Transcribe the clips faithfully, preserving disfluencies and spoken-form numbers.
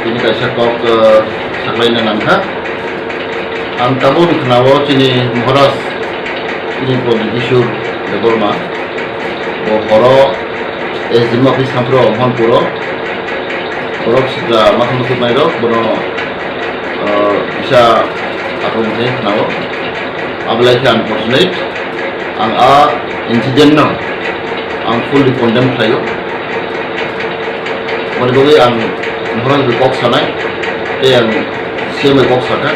Tini kaisa kok, eh, saklaina nangkha. Ang tabuk khwnao chini Maharaj, chini Pondit Kishore Debbarma, bo horo S D M office thampro Mohanpuro, borok sikla mathang muthuk nairok, bono, eh, kisa akromon khe khwnao. Ablai khe unfortunate. Ang a incident no ang fully condemn khlaio. Mani bagwi ang nohorang kok sanai, tei ang C M bai kok sakha,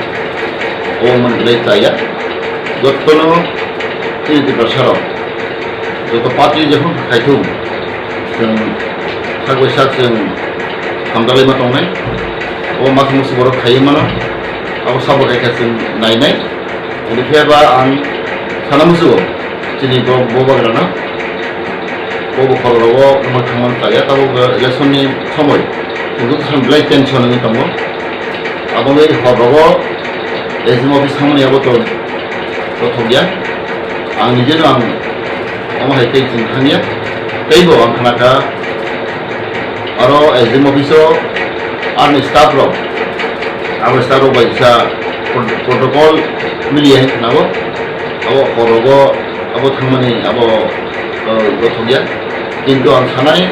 o mani belai chaya. Jottono chini Tiprasa rok, joto party jephru khaithung, chwng sak bai sak chwng hamdalai ma tongnai. O masa musu borok khaiwi mano, abo sabo khaikha chwng nainai. Hwnwi phiya ba ang sana musugo, chini bo, bo bagrano, bo bo khorokrogo wngma thangmani chaya, tabuk election ni somoi, chwng joto belai tension wngwi tongo. Aboni khorokrogo S D M office thangmani abo to, to thokya. Ang nijeno ang omo hai tei chwng thangya. Teibo ang khnakha, aro S D M office o ani staff rok, abo staff rok bai kisa pro-, protocol miliya hinwi khwnao. Abo horogo abo thangmani abo, uh, gothokya. Kintu ang sanai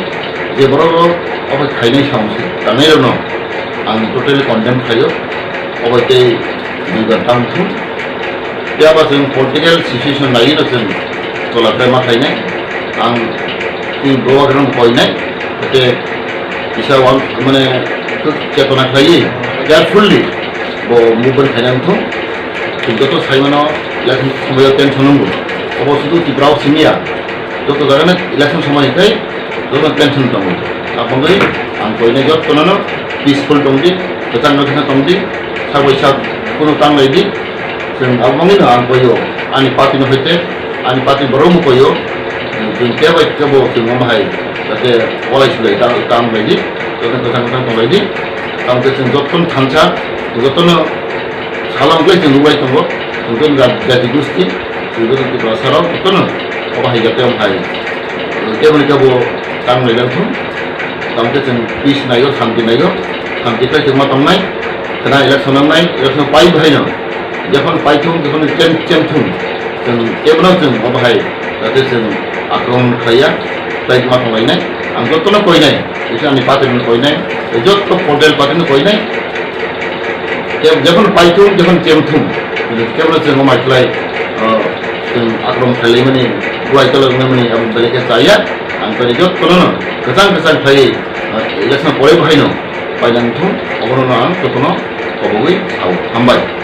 je borok rok obo khainai samung se tangnai rokno ang totally condemn khlaio. Obo tei duibar tang thung. Phiya ba chwng political situation naiwi no chwng chwla khe ma khainai. Ang chini bwbak rok koinai. Hwnkhe kisa wan mane chwng chetona khlaiwi carefully bo movement khainai wngthung. Chwng joto sai mano election somoio tension wngo. Obo sudu Tripura o simi ya. Joto jaga no election somoi khai joto tension tongo. Aboni ang koinai jottono no peaceful tongdi, kwchang no tongdi, sak bai sak kunu tang laidi. Chwng abo wngwi no ang koio, ani party no hoite, ani party borok no koio, chwng kebo kebo chwng omo hai, jate walai sulai ta-, tang laidi, joto kwthang kwthang tong laidi, tamo khe chwng joto no thansa, joto no salam khlai chwng nuklai tongo, chwng joto jati gosti, chwng joto Tiprasa rok joto no obo hai jate omo hai, kebo ni kebo tang lai thung, tamo khe chwng peace naio, shanti naio, shanti khlai chwng ma tongnai, khna election nangnai, election pai bahai no. Jephang paithung, jephang chem, chemthung, chwng kebono chwng obo hai, jate chwng akromon khlaiya, tei ma tonglainai. Ang jotono koinai, isi ani party no koinai, tei joto political party no koinai. Ke-, jephang paithung, jephang chemthung, kebono chwng omo hai khlai, ah, chwng akromon khlailaimani, buai toloknamani, abo belai khe chaya. Ang tei jotono kwchang kwchang khlaiwi, ah, election pore bahaino painang thung, obono ang jotono kobogwi sao. Hambai.